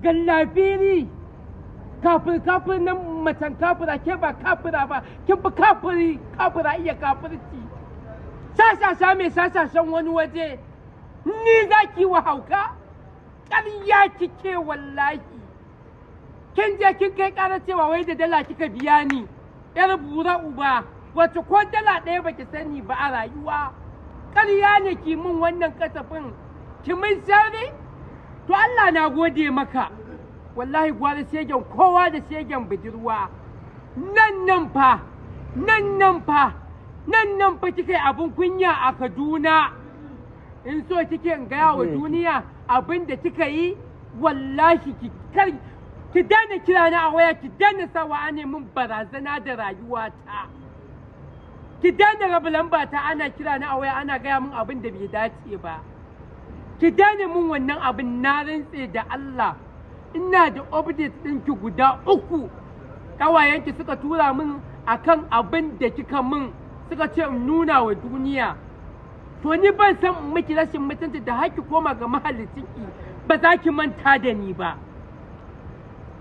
Gallafiri kafir kafir nan macen kafira, ke ba kafira ba, kin fi kafiri kafira iya kafirci. Sha mai shashashan wani waje, ni za ki wa hauka? Ƙarya kike wallahi. Kin je kin kai ƙara cewa wai da dala kika biya ni, yar bura uba, wacce ko dala ɗaya baki sani ba a rayuwa. Ƙarya ne ki min wannan kasafin, ki min sharri. To Allah na gode maka. Wallahi gwara shegen kowa da shegen budurwa. Nan nan fa, nan nan fa, nan nan fa kika yi abin kunya a Kaduna. In so kike in gaya wa duniya abin da kika yi, wallahi ki kar ki daina kira na a waya, ki daina sawa ana min barazana da rayuwata. Ki daina raba lamba ta ana kira na a waya ana gaya min abin da bai dace ba. Ki daina min wannan abin, na rantse da Allah. Ina da update ɗinki guda 3. Ƙawayenki suka tura min akan abin da kika min, suka ce in nuna wa duniya. To ni ban san in miki rashin mutunci da har ki koma ga mahalicinki ba za ki manta da ni ba.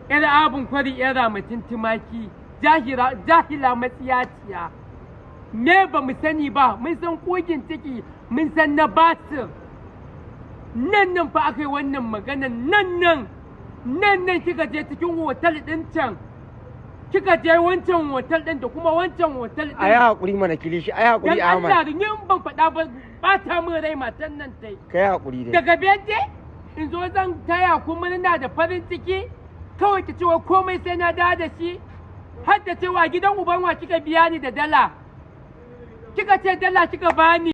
Yar abin kwari, yar ramatin tumaki, jahila matsiyaciya. Me ba mu sani ba, mun san kogin ciki, mun san na basir. Nan nan fa aka yi wannan maganan, nan nan. Nan nan kika je cikin hotel ɗin can. Kika je wancan hotel ɗin da kuma wancan hotel ɗin. A yi haƙuri mana Kilishi, a yi haƙuri Dan Allah Ahmad. ni in ban faɗa ba ɓata min rai matan nan ta yi. Ka yi haƙuri dai. Daga bete in zo zan taya ku murna da farin ciki, kawai ki cewa komai sai na dawo da shi, har da cewa gidan uban wa kika biya ni da dala. Kika ce dala kika bani.